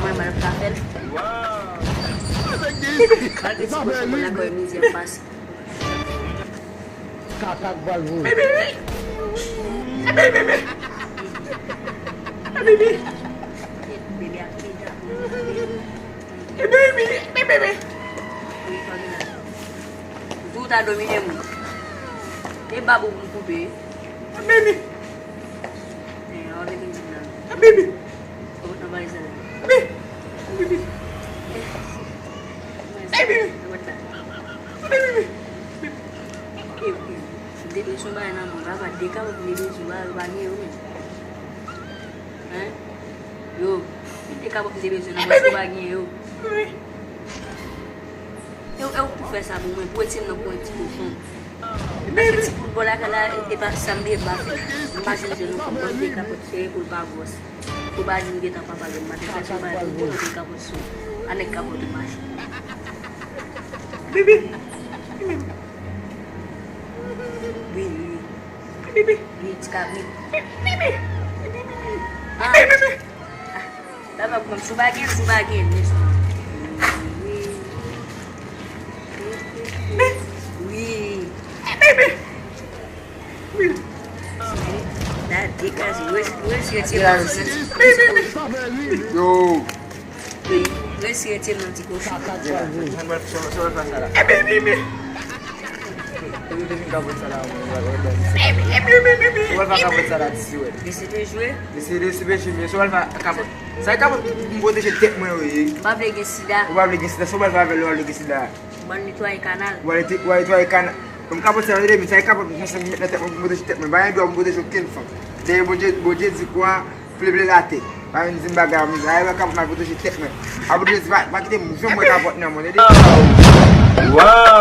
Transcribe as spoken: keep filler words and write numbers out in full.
Mwen, mwen pa fè l. Malgre ti kochon mwen lakòl midi ap pase. Kaka k pral voye. Bebe ap pede. Di w ta domine moun. E bab ou pou m koupe. Baby. Eh, an vle vin di m nan. Baby. Ou nan valiz la. Baby. Baby. Baby. Baby. Ok, ok. M te bezwen bagay nan men w. Papa, de kapòt m te bezwen, papa, yo pa gen yo menm. Hein? Yo, de kapòt m te bezwen nan men w, yo pa gen yo. Baby. E w, e w pou fè sa pou mwen, pou retire m nan kwen ti kochon. M pa fè ti poul bò lakay la, e pa sa m te va fè. M pa jwenn jwenn nou pou m bò de kapòt sere pou l pa gwòs. Pou pa di m gentan pa pale, m pa te fè sou bagay pou bò de kapòt sou. A nèg kapòt ou mache. Bibi. Wi, wi. Bibi. Wi, ti kabrit. Bibi. Ah. Bibi. Dapre kòm sou bagen, sou bagen, mesye. Wi. Wi. La degaje, res-, retire ti manti. Yo. Wi, retire ti manti kochon. Sa, sa, sa, sa, sa, sa. Epi, epi, epi. Epi, epi, epi, epi. Ou wè pa kapòt sa la, ti wè. Li se te jwe. Li se, li se te jwe, men se wè pa kapòt. Sa e kapòt pou m pwoteje tèt mwen, wi. Ou pa vle gen sida. Ou pa vle gen sida, se wè pa vle, ou pa vle gen sida. Ou al netwaye kanal. Ou al nete-, ou al netwaye kanal. Kòm kapòt sa, tande, men sa e kapòt mwen, sa m met nan tèt mwen pou m pwoteje tèt mwen. Pa gen dwa pou m pwoteje okenn fanm. Dèyè Bondye, Bondye di kwa, Pleble latè. Pa vin di m bagay, men sa e kapòt mwen pwoteje tèt mwen. Apre di pa, pa kite m janm wè kapòt nan mwen, tande? Wow!